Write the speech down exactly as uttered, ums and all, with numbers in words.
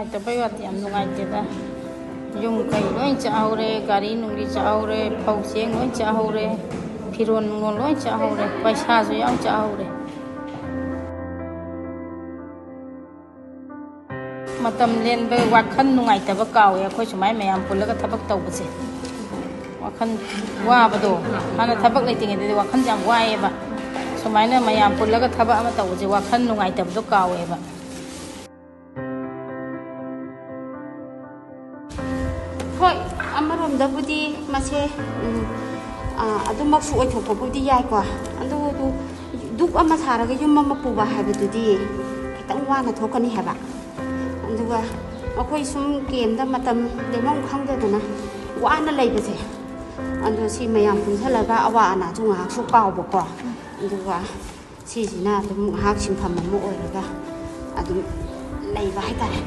ꯅꯨꯡꯉꯥꯏꯇꯕꯩ ꯋꯥꯗꯤ ꯌꯥꯝ ꯅꯨꯡꯉꯥꯏꯇꯦꯗ꯫ ꯌꯨꯝ ꯀꯩ ꯂꯣꯏ ꯆꯥꯍꯧꯔꯦ, ꯒꯥꯔꯤ ꯅꯨꯡꯂꯤ ꯆꯥꯍꯧꯔꯦ, ꯐꯧ ꯆꯦꯡ ꯂꯣꯏ ꯆꯥꯍꯧꯔꯦ, ꯐꯤꯔꯣꯟ ꯅꯨꯡꯂꯣꯟ ꯂꯣꯏ ꯆꯥꯍꯧꯔꯦ, ꯄꯩꯁꯥꯁꯨ ꯌꯥꯝ ꯆꯥꯍꯧꯔꯦ꯫ ꯃꯇꯝ ꯂꯦꯟꯕ ꯋꯥꯈꯜ ꯅꯨꯡꯉꯥꯏꯇꯕ ꯀꯥꯎꯋꯦ ꯑꯩꯈꯣꯏ ꯁꯨꯃꯥꯏ ꯃꯌꯥꯝ ꯄꯨꯜꯂꯒ ꯊꯕꯛ ꯇꯧꯕꯁꯦ꯫ ꯋꯥꯈꯜ ꯋꯥꯕꯗꯣ, ꯍꯥꯟꯅ ꯊꯕꯛ ꯂꯩꯇ꯭ꯔꯤꯉꯩꯗꯗꯤ ꯋꯥꯈꯜꯁꯦ ꯌꯥꯝ ꯋꯥꯏꯑꯦꯕ꯫ ꯁꯨꯃꯥꯏꯅ ꯃꯌꯥꯝ ꯄꯨꯜꯂꯒ ꯊꯕꯛ ꯑꯃ ꯇꯧꯕꯁꯦ ꯋꯥꯈꯜ ꯅꯨꯡꯉꯥꯏꯇꯕꯗꯣ ꯀꯥꯎꯋꯦꯕ꯫ ꯍꯣꯏ, ꯑꯃꯔꯣꯝꯗꯕꯨꯗꯤ ꯃꯁꯦ, ꯎꯝ, ꯑ, ꯑꯗꯨꯃꯛꯁꯨ ꯑꯣꯏꯊꯣꯛꯄꯕꯨꯗꯤ ꯌꯥꯏꯀꯣ꯫ ꯑꯗꯨꯕꯨ ꯗꯨꯛ ꯑꯃ ꯁꯥꯔꯒ ꯌꯨꯝ ꯑꯃ ꯄꯨꯕ ꯍꯥꯏꯕꯗꯨꯗꯤ ꯈꯤꯇꯪ ꯋꯥꯅ ꯊꯣꯛꯀꯅꯤ ꯍꯥꯏꯕ꯫ ꯑꯗꯨꯒ ꯑꯩꯈꯣꯏ ꯁꯨꯝ ꯀꯦꯝꯗ ꯃꯇꯝ ꯂꯦꯟꯐꯝ ꯈꯪꯗꯗꯅ ꯋꯥꯅ ꯂꯩꯕꯁꯦ, ꯑꯗꯣ ꯁꯤ ꯃꯌꯥꯝ ꯄꯨꯟꯁꯤꯜꯂꯒ ꯑꯋꯥ ꯑꯅꯥꯁꯨ ꯉꯥꯏꯍꯥꯛꯁꯨ ꯀꯥꯎꯕꯀꯣ꯫ ꯑꯗꯨꯒ ꯁꯤꯁꯤꯅ ꯑꯗꯨꯝ ꯉꯥꯏꯍꯥꯛ ꯁꯤꯟꯐꯝ ꯑꯃ ꯑꯣꯏꯔꯒ ꯑꯗꯨꯝ ꯂꯩꯕ ꯍꯥꯏꯇꯥꯔꯦ꯫